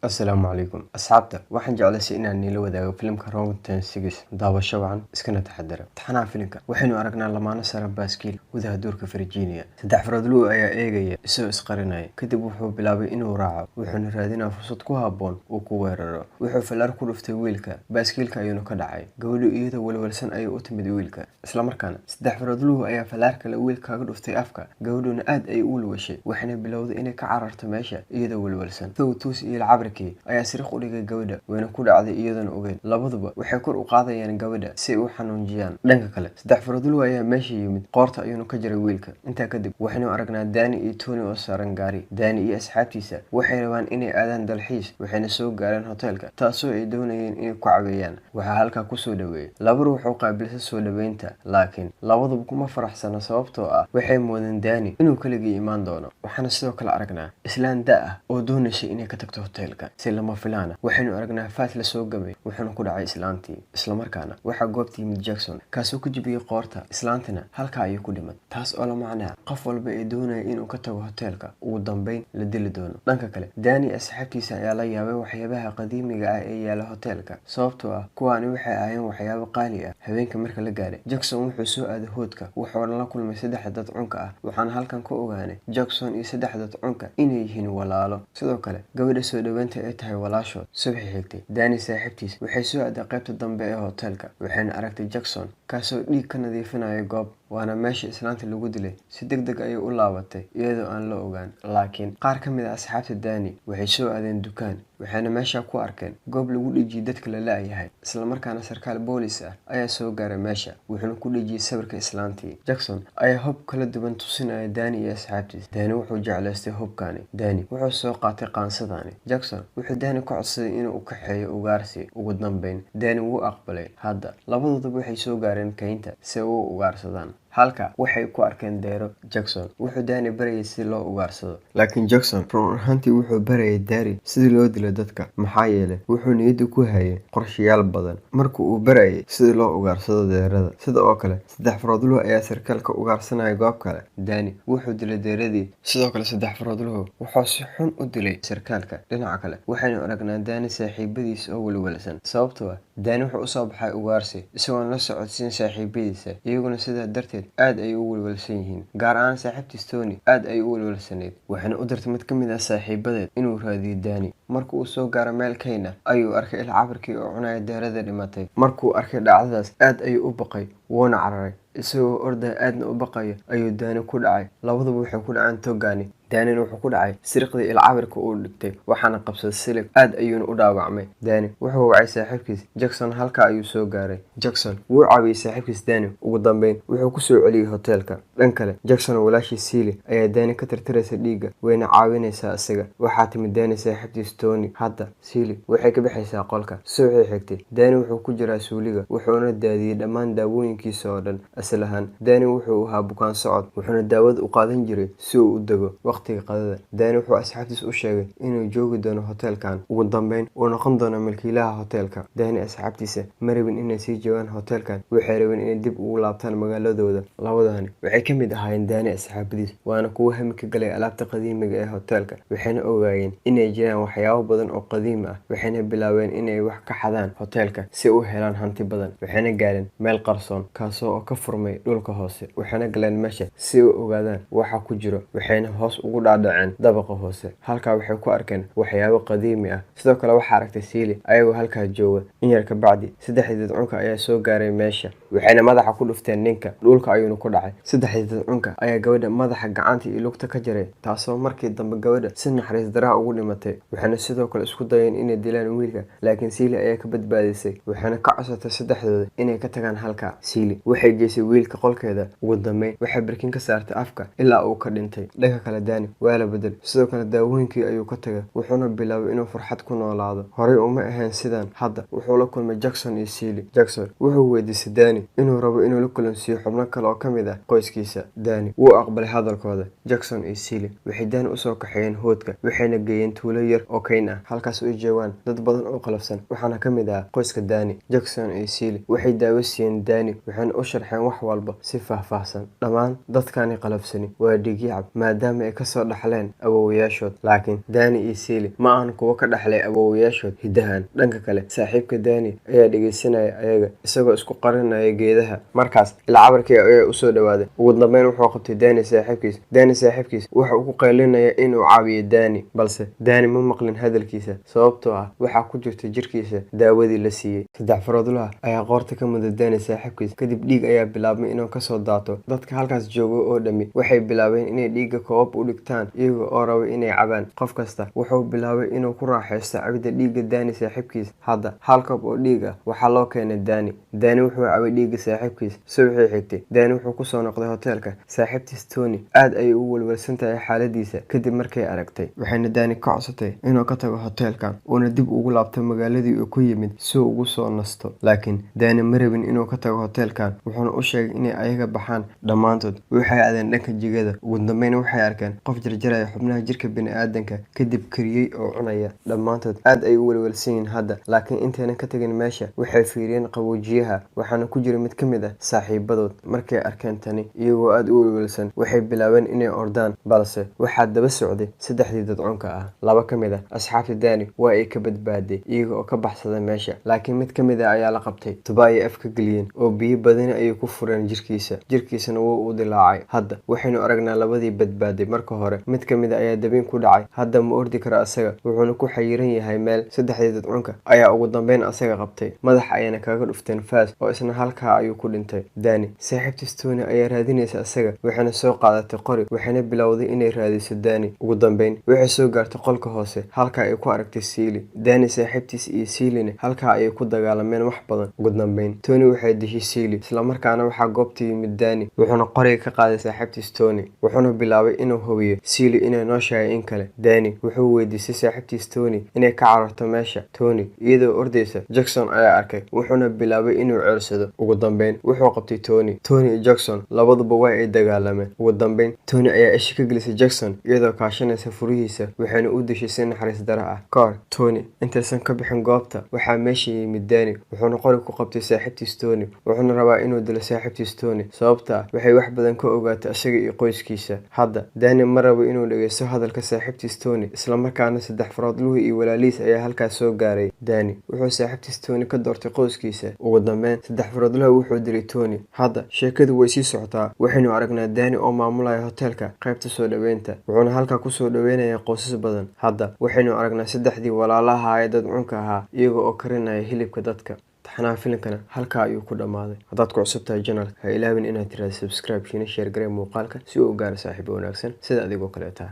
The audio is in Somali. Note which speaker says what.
Speaker 1: Asalaamu calaykum asxaabta, waxaan jeclaysay inaan niila wadaago filimka Wrong Turn 6. Daawasho wacan, iskana taxadara. Taxanaha filimka waxaynu aragnaa lamaano sara baaskiil gudaha duurka Virginia. Saddex faroodluhu ayaa eegaya isagoo isqarinaya. Kadib wuxuu bilaabay inuu raaco, wuxuuna raadinaa fursad ku habboon uu ku weeraro. Wuxuu falaar ku dhuftay wiilka, baaskiilka ayuuna ka dhacay. Gabadhu iyadoo walwalsan ayay u timid wiilka, islamarkaana saddex faroodluhu ayaa falaar kale wiilka kaga dhuftay afka. Gabadhuna aad ayay u walwashay, waxayna bilowday inay ka cararto meesha iyadoo walwalsan. Thow Tuus iyo Cabrikii ayaa siriq u dhigay gabadha, wayna ku dhacday iyadoona ogeyn. Labaduba waxay kor u qaadayaan gabadha si ay u xanuunjiyaan. Dhanka kale, saddex faroodluhu ayaa meesha yimid, qoorta ayuuna ka jaray wiilka. Intaa kadib waxaynu aragnaa Dani iyo Tony oo saaran gaari. Dani iyo asxaabtiisa waxay rabaan inay aadaan dalxiis, waxayna soo gaareen hoteelka, taasoo ay doonayeen inay ku caweeyaan. Waxaa halkaa kusoo dhaweeyay laba ruux oo qaabilsan soo dhaweynta, laakiin labaduba kuma faraxsana, sababtoo ah waxay moodeen Dani inuu keligii imaan doono. Waxaana sidoo kale aragnaa islaan da ah oo doonaysa inay ka tagto hoteelka. Si lama filaana waxaynu aragnaa faas la soo gamay, wuxuuna ku dhacay islaantii. Islamarkaana waxaa goobta yimid Jackson, kaasoo ku jibiyey qoorta islaantina, halkaa ayuu ku dhimay, taas oo la macnaa qof walba ee doonaya inuu ka tago hoteelka ugu dambeyn la dili doono. Dhanka kale, Dani asxaabtiisa ayaa la yaabay waxyaabaha qadiimiga ah ee yaala hoteelka, sababtoo ah kuwaani waxay ahaayeen waxyaabo qaali ah. Habeenka marka la gaaray, Jackson wuxuu soo aaday hoodka, wuxuuna la kulmay saddex dad cunka ah. Waxaana halkan ka ogaanay Jackson iyo saddex dad cunka inay yihiin walaalo, sidoo kale gabadha soo dhaweynta ay tahay walaashood. Subaxii xigtay, Dani saaxiibtiis waxay soo aaday qaybta dambe ee hoteelka, waxayna aragtay Jackson kaasoo dhiig ka nadiifinaya goob, waana meesha islaanta lagu dilay. Si deg deg ayay u laabatay iyadoo aan la ogaan. Laakiin qaar ka mid ah asxaabta Dani waxay soo aadeen dukaan, waxayna meesha ku arkeen goob lagu dhejiyay dadka la la-yahay. Islamarkaana sarkaal boolis ah ayaa soo gaaray meesha, wuxuuna ku dhejiyey sawirka islaantii. Jackson ayaa hub kala duwan tusinaya Dani iyo asxaabtiis. Dani wuxuu jeclaystay hubkani. Dani wuxuu soo qaatay qaansadani. Jackson wuxuu Dani ka codsaday inuu u kaxeeyo ugaarsi. Ugu dambeyn Dani wuu aqbalay. Hadda labadooduba waxay soo gaareen kaynta si ay u ugaarsadaan. Halka waxay ku arkeen deero. Jackson wuxuu Dani barayay si loo ugaarsado, laakiin Jackson run ahaantii wuxuu barayay Dani sidii loo dilo dadka, maxaa yeelay wuxuu niyadda ku hayay qorshayaal badan marka uu barayay sidii loo ugaarsado deerada. Sida oo kale, saddex faroodluhu ayaa sarkaalka ugaarsanaya goob kale. Dani wuxuu dilay deeradii. Sidoo kale, saddex faroodluhu wuxuu si xun u dilay sarkaalka. Dhinaca kale, waxaynu aragnaa Dani saaxiibadiisa oo welwelsan, sababtoo ah Dani wuxuu usoo baxay ugaarsi isagoon la socodsiin saaxiibadiisa, iyaguna sidaa darteed aad ayay u welwelsan yihiin. Gaar ahaan saaxiibtiis Tony aad ayay u welwelsaneyd, waxayna u dirtay mid ka mid ah saaxiibadeed inuu raadiyo Dani. Marka uu soo gaaro meel kayna ayuu arkay il cabirkii oo cunaya deerada dhimatay. Markuu arkay dhacdadaas, aad ayuu u baqay, wuuna cararay. Isagoo ordaya aadna u baqaya ayuu Dani ku dhacay. Labaduba waxay ku dhaceen toggani. Danina wuxuu ku dhacay siriqdii ilcabirka uu dhigtay, waxaana qabsaday silig, aad ayuuna u dhaawacmay. Dani wuxuu wacay saaxiibkiis Jackson, halkaa ayuu soo gaaray. Jackson wuu caawiyey saaxiibkiis Dani, ugu dambeyn wuxuu kusoo celiyey hoteelka. Dhan kale, Jackson walaashii Siili ayaa Dani ka tirtiraysa dhiigga, wayna caawinaysaa isaga. Waxaa timid Dani saaxiibtiis Tony. Hadda Siili waxay ka baxaysaa qolka. Subaxii xigtay, Dani wuxuu ku jiraa suuliga, wuxuuna daadiyey dhammaan daawooyinkiisa oo dhan. Asal ahaan Dani wuxuu ahaa bukaan socod, wuxuuna daawada u qaadan jiray si uu u dego. Waqtiga qadada, Dani wuxuu asxaabtiis u sheegay inuu joogi doono hoteelkan, ugu dambeyn uu noqon doono milkiilaha hoteelka. Dani asxaabtiisa ma rabin inay sii joogaan hoteelkan, waxay rabeen inay dib ugu laabtaan magaaladooda. Labadani waxay ka mid ahaayeen Dani asxaabadiis, waana kuwo hami ka galay alaabta qadiimiga ee hoteelka. Waxayna ogaayeen inay jiraan waxyaabo badan oo qadiimi ah, waxayna bilaabeen inay wax ka xadaan hoteelka si u helaan hanti badan. Waxayna gaareen meel qarsoon kaasoo ka furmay dhulka hoose, waxayna galeen meesha si u ogaadaan waxa ku jiro, waxayna hoos ugu dhaadhaceen dabaqa hoose. Halkaa waxay ku arkeen waxyaabo qadiimi ah. Sidoo kale waxaa aragtay Siili ayagoo halkaa jooga. In yar kabacdi saddexdii dadcunka ayaa soo gaaray meesha, waxayna madaxa ku dhufteen ninka, dhulka ayuuna ku dhacay. Saddexdii dadcunka ayaa gabadha madaxa, gacanta iyo lugta ka jaray, taasoo markii dambe gabadha si naxariis daraha ugu dhimatay. Waxayna sidoo kale isku dayeen inay dilaan wiilka, laakiin Siili ayaa ka badbaadisay, waxayna ka codsatay saddexdooda inay ka tagaan halka. Siili waxay geysay wiilka qolkeeda. Ugu dambeyn waxay barkin ka saartay afka ilaa uu ka dhintay. Dhanka kale, Dani waa la bedel, sidoo kale daawooyinkii ayuu ka tagay, wuxuuna bilaabay inuu farxad ku noolaado. Horey uma ahayn sidan. Hadda wuxuu la kulmay Jackson iyo Siili. Jackson wuxuu weydiistay Dani Tony inuu rabo inuu la kulansiiyo xubno kale oo ka mid ah qoyskiisa. Danny wuu aqbalay hadalkooda. Jackson iyo Silly waxay Danny usoo kaxeeyeen hoodka, waxayna geeyeen tuulo yar oo kayn ah, halkaas oo ay joogaan dad badan oo qalafsan, waxaana ka mid ah qoyska Danny. Jackson iyo Silly waxay daawo siiyeen Danny, waxayna u sharxeen wax walba si faahfaahsan. Dhammaan dadkani qalafsani waa dhiigyacab maadaama ay kasoo dhaxleen awoowayaashood, laakiin Danny iyo Silly ma ahan kuwo ka dhaxlay awoowayaashood hiddahan. Dhanka kale, saaxiibka Danny ayaa dhegeysanaya ayaga isagoo isku qarinaya geedaha. Markaas ilcabarkii ayaa usoo dhawaaday. Ugu dambeyn wuxuu qabtay Danny saaxiibkiis. Danny saaxiibkiis waxa uu ku qaylinaya inuu caawiyo Danny, balse Danny ma maqlin hadalkiisa sababtoo ah waxaa ku jirta jirkiisa daawadii la siiyey. Saddex faroodlaha ayaa qoorta ka muday Danny saaxiibkiis, kadib dhiig ayaa bilaabmay inuu kasoo daato. Dadka halkaas jooga oo dhami waxay bilaabeen inay dhiigga koobab u dhigtaan iyaga oo raba inay cabaan. Qof kasta wuxuu bilaabay inuu ku raaxaysto cabidda dhiigga Danny saaxiibkiis. Hadda hal koob oo dhiig ah waxaa loo keenay Danny. Danny wuxuu cabay dhiigga saaxiibkiis. Subaxii xigtay, Danny wuxuu kusoo noqday hoteelka. Saaxiibtiis Tony aad ayay ugu welwelsan tahay xaaladiisa kadib markay aragtay, waxayna Danny ka codsatay inuu ka tago hoteelkan uuna dib ugu laabto magaaladii uu ku yimid si uu ugu soo nasto. Laakiin Danny ma rabin inuu ka tago hoteelkan, wuxuuna u sheegay inay ayaga baxaan. Dhammaantood waxay aadeen dhanka jikada. Ugu dambeyn waxay arkeen qof jarjaraya xubnaha jirka bini'aadanka, kadib kariyey oo cunaya. Dhammaantood aad ayay u welwelsan yihiin hadda, laakiin intaynan ka tagin meesha waxay fiiriyeen qaboojiyaha, waxaana ku jira mid ka mid ah saaxiibadood. Markay arkeen tani, iyagoo aad u welwelsan waxay bilaabeen inay ordaan, balse waxaa daba socday saddexdii dadcunka ah. Laba ka mid ah asxaabta Danny waa ay ka badbaaday iyaga oo ka baxsaday meesha, laakiin mid ka mid ah ayaa la qabtay. Tuba ayay afka geliyeen oo biyo badani ayay ku fureen jirkiisa, jirkiisana wuu u dilaacay. Hadda waxaynu aragnaa labadii badbaaday. Marka hore mid ka mid ah ayaa dabin ku dhacay, hadda ma ordi karo asaga, wuxuuna ku xayiran yahay meel. Saddexdii dadcunka ayaa ugu dambeyn asaga qabtay, madaxa ayayna kaga dhufteen faas oo isna halkaa ayuu ku dhintay. Danny saaxiibtiis Tony ayaa raadinaysa asaga, waxayna soo qaadatay qori, waxayna bilowday inay raadiso Danny. Ugu dambeyn waxay soo gaartay qolka hoose, halka ay ku aragtay Silly. Danny saaxiibtiis iyo Sillyna halkaa ayay ku dagaalameen wax badan. Ugu dambeyn Tony waxay dishay Silly, islamarkaana waxaa goobta yimid Danny, wuxuuna qoriga ka qaaday saaxiibtiis Tony, wuxuuna bilaabay inuu hubiyo Silly inay nooshahay in kale. Danny wuxuu weydiistay saaxiibtiis Tony inay ka cararto meesha. Tony iyadoo ordaysa, Jackson ayaa arkay, wuxuuna bilaabay inuu ceersado. Ugu dambeyn wuxuu qabtay Tony. Tony iyo Jackson labaduba waa ay dagaalameen. Ugu dambeyn Tony ayaa isha ka gelisay Jackson iyadoo kaashanaysa furihiisa, waxayna u dishay si naxariis daro ah. Ka hor Tony intaysan ka bixin goobta, waxaa meesha yimid Danny, wuxuuna qori ku qabtay saaxiibtiis Tony, wuxuuna rabaa inuu dilo saaxiibtiis Tony sababta ah waxay wax badan ka ogaatay asaga iyo qoyskiisa. Hadda Danny ma rabo inuu dhageysto hadalka saaxiibtiis Tony, islamarkaana saddex faroodluhu iyo walaalihiis ayaa halkaas soo gaaray. Danny wuxuu saaxiibtiis Tony ka doortay qoyskiisa. Ugu dambeyn saddex faroodluhu wuxuu dilay Tony. Hadda sheekadu way sii socotaa. Waxaynu aragnaa Danny oo maamulaya hoteelka qaybta soo dhaweynta, wuxuuna halkaa kusoo dhaweynayaa qoysas badan. Hadda waxaynu aragnaa saddexdii walaalaha ee dadcunka ahaa iyaga oo karinaya hilibka dadka. Taxanaha filimkana halkaa ayuu ku dhammaaday. Haddaad ku cusub tahay channelka, ha ilaawin inaad tiraahdo subscribe, shiina share garee muuqaalka si uu u gaaro saaxiibo wanaagsan sida adigoo kaleeta.